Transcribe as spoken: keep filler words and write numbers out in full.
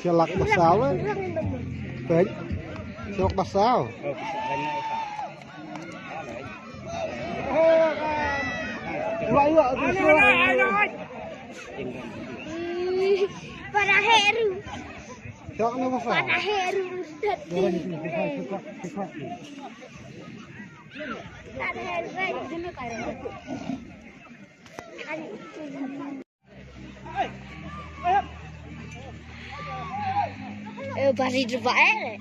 Shalak basau eh. Pek. Shalak basau. Para heru. Shalak na basau. Para heru. Para heru. Eh, bari dua eh.